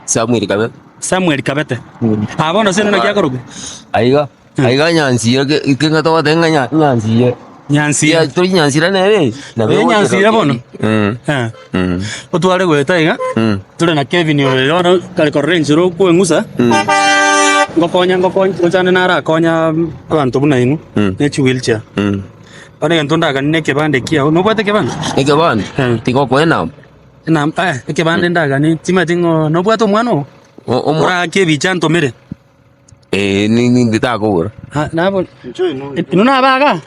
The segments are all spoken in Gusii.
Samuel Kabete. Samuel Kabete. Ah, bono ase naki akorokwa? Aiga, aiga Nyansira ke ke ng'a togoteba ng'a nya- Nyansira. Nyansira. Ya tori Nyansira nere, nabo Oyo egochera Nyansira bono? Mm. Eh. Mm. Otware goeta iga, Mm. tore na Kevin oyo bono kare korora enchera okweng'usa, Mm. ngokonya ngokonya ngochande narakonya abanto buna inwe, Mm. ne chiwheelchair. Mm. Bono egento ndaganie na ekebande kiao, nobwate ekebande? Ekebande, Eh. tiga okoe enamba. Enamba eh, ekebande ndaganie, timanyeti ng'o nobwate omwana oo? O- omwa- Oraake ebicha ntomere. Eh, ni- ni- nditakogora. Ah, nabo inwe nabaga?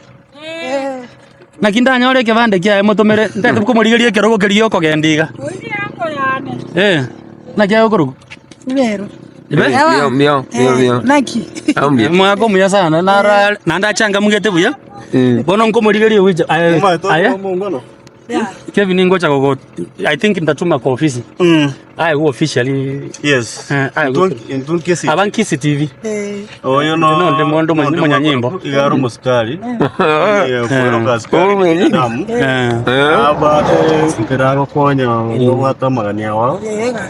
Naki ndanyore ekebande kiaye motomere, ntete komorigeria ekerogo keria giokogenda iga. Eh, naki agokorokwa? Ibero. Ibe? Mio, mio, mio, mio. Naki. Ambia. Omwaka omuya sana, nara naende achangamugete buya, Mm. bono nkomorigeria owicha aye aye Kevin ningocha gogo I think ntatuma kwa ofisi. Mm. Aye go officially. Yes. Eh, aye go. Intwe Kisii. Aba Kisii TV. Eh. Oyo no. No, ndi mondo no, ndi monyanyimbo. Igaro musikari. Eh, kweroka asikari. Omenyi. Damu. Eh. Eh. Aba nkeragokonya obwate amagani awa.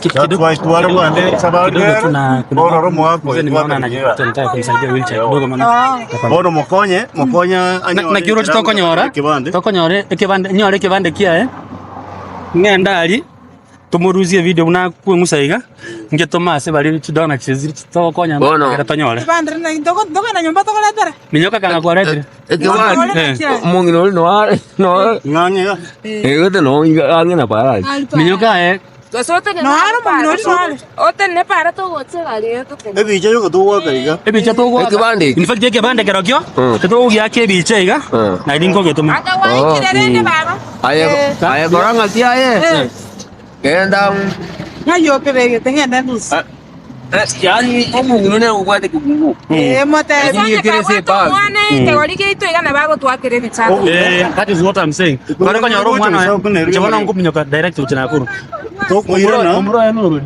That's why tware bwande Kidogo tu na kuna Ororo mwako mzee nimeona anajikuta nitaka kumsaidia wheelchair kidogo maana. Bono mokonye mokonye Na naki oroche tokonyora ekebande tokonyora ekebande nyore ekebande kiaye ng'ende aria tomorusie evideo buna akweng'usa iga ngetome ase baria chidonor chiria togokonya Bono. ekero tonyore. Ekebande naki ntokogenda nyomba tokoretera. Minyoka kanga kwaretire. Ekebande. Eh. Omong'ina oria noare noare. ng'ang'e iga Egete no iga ang'e na parari. Minyoka aye Gose otenene Noare omong'ina oria noare. Otenene para togocha egari eye totenene. ebicha yoka togoaka iga Ebicha togoaka. Ekebande eke. In fact ekebande kerokio Mm. titogogiaka ebicha iga Mm. nari nkogetoma. Anga gwaikire rende baba. Aye aye kora ng'aki aye. Genda Ng'ai okebegete ng'ende ndusie. yaani omong'ina nere obwate ekeburugo. Eh, motebi. Lakini Onye ekere ase kabwate ebag. omwana ekegori giaito iga nabo agotwakera ebichanga. Eh, that is what I'm saying. Bare konyora omwana oye, inche bono nkominyoka direct gochia Nakuru. tokoirana Omura oye norori.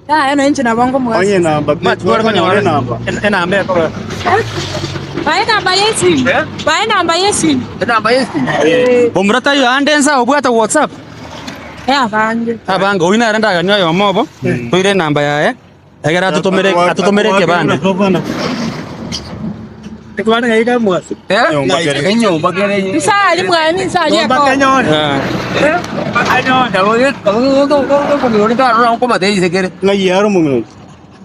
Yaya na inche nabo nkomogasia. onye namba Tware konyora namba enamba ekoro. Bae namba y'esimu. Bae namba y'esimu. Enamba y'esimu. Omura taiyo ande ense obwate WhatsApp. Eh, abange. Abange oyio nere ndaganie oyomo obo, toire enamba yaye, egere atotomere atotomere ekebande. Eh? Enyomba kere enye. Nsari mwane, nsari ekoo. Eh. ng'ai yaro omong'ina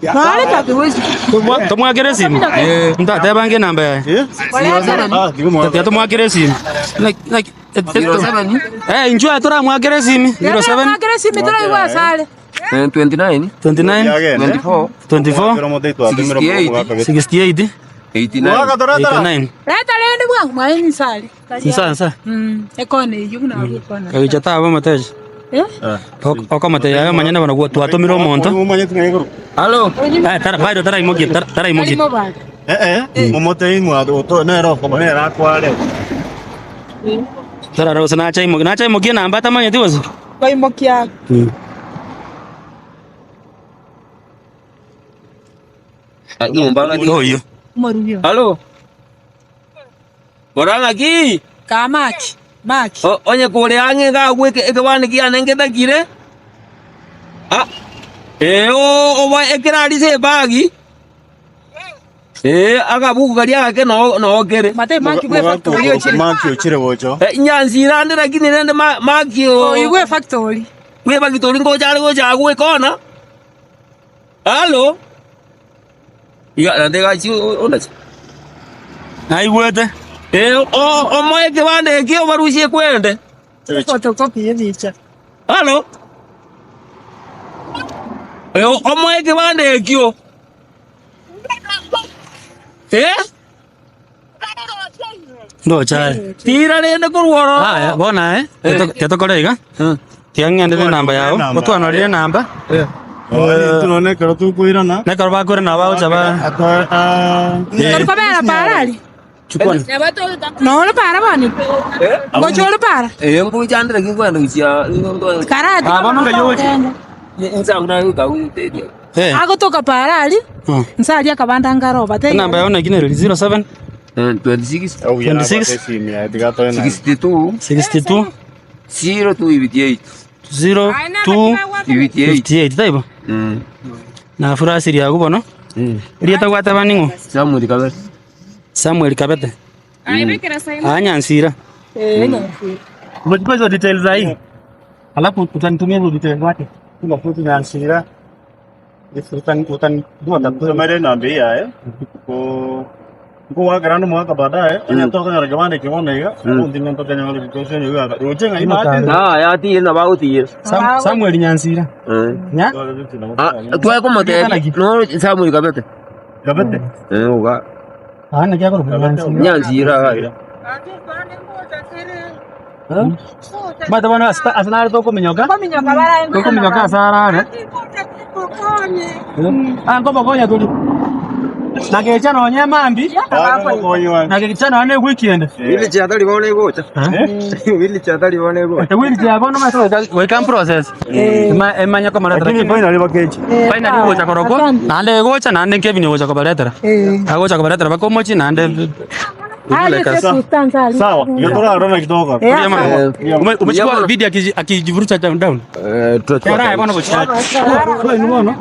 Nare Tomwakere esimu? Ntatebange enamba yaye. eh ah tiga mwaka Tiga tomwakere esimu. Naki- naki- Eh, inchuo aye toramwakere esimi. 07 Mwakere esimi toraigwa asare. 29 29 24 24 68 89 89. Reta rende bwango mwaye nsari. Nsa nsa. Mm, ekona eyio buna ekona. Kagicha taba omoteja. Eh? Okomoteja aye omonyene bono gwa- twatomire omonto. Halo Eh, tara bado taraimokia tara- taraimokia. Tarimo bado. momotei mwato nere okoba nere akware Tarara gose nachaimokia nachaimokia enamba atamanyeti gose. Baimokia. Oyio. Omorubio. Halo Kora ng'aki Kaa maki. Maki. O- onye kore ang'e iga agwo eke- ekebande kiane ngetakire, ah, ee o- oba ekero arise ebagi, ee akabuku karia agake noo noo kere. Mate maki bwe factory ochire. maki ochire gocho Eh, nyansire ande lakini rende ma- maki o Oyi bwe factory. bwe efactory ngocha are gocha agwo ekona. Hallo. Iga naende egasi ondache. Naigwete. Eh, o- omoe ekebande eke obarusie ekwende. Photocopy y'ebicha. Halo. Eh, omoe ekebande ekio. Eh? Ndoche aye. Tira rende korwa ororo. Aya, bono aye, tiga tokore iga, tiga ng'endere enamba yao, otwanorire enamba, Intwe nonye ekero tokoirana na ekero bakoirana nabo bagocha ba Tori kobera para aria? chukwana. Noro para bono? Ngocha ore para? Eh, mbuchandire kinkwenda gochia Karati. Ah, bono ngai ogochia. insa buna goteria. Eh, Agotoka para aria, mm. nse aria akabanda nkaroba teiyo. Enamba yao naki nere 07 26 26 62 62 02 58 02 58 58 taibo? Na furasirie agwo bono. Erieta gwateba ning'o? Samuel Kabete. Samuel Kabete. Aa Nyansira. Umechukua hizo details za hii? Alafu utanitumia hizo details wake. Kila kitu Nyansira. Utanijua namba yaye. Ko ngowakera nomwaka baadaye onye tokonyora kebande kebono iga omonto ntokonyora situation iga roche ng'ai maate Ah, yatire nabo agotira. Sam, Samuel Nyansira. Nya? Ah, twae komotebia no Samuel Kabete. Kabete Eh, oga. Ah, naki akorokwa Nyansira. Nyansira iga. Omanyete bono ase ase nare tokominyoka, Kominyoka barae tokominyoka ase arare. Ah, nkobokonya tore. Na gecha nonye mambi, na gecha nonye weekend. Wheelchair tari bono egocha. Wheelchair tari bono egocha. Wheelchair bono omanyete goika goika process. Ema emanye komoretera lakini finally bakechi Finally gocha korokwo, naende egocha naende Kevin ogocha kobaretera. Agocha kobaretera mpaka omochie naende Sawa, iyo torarora kidogo. Umechukua video akijivuruta down down. Eh, Tara bono gochia. Bono.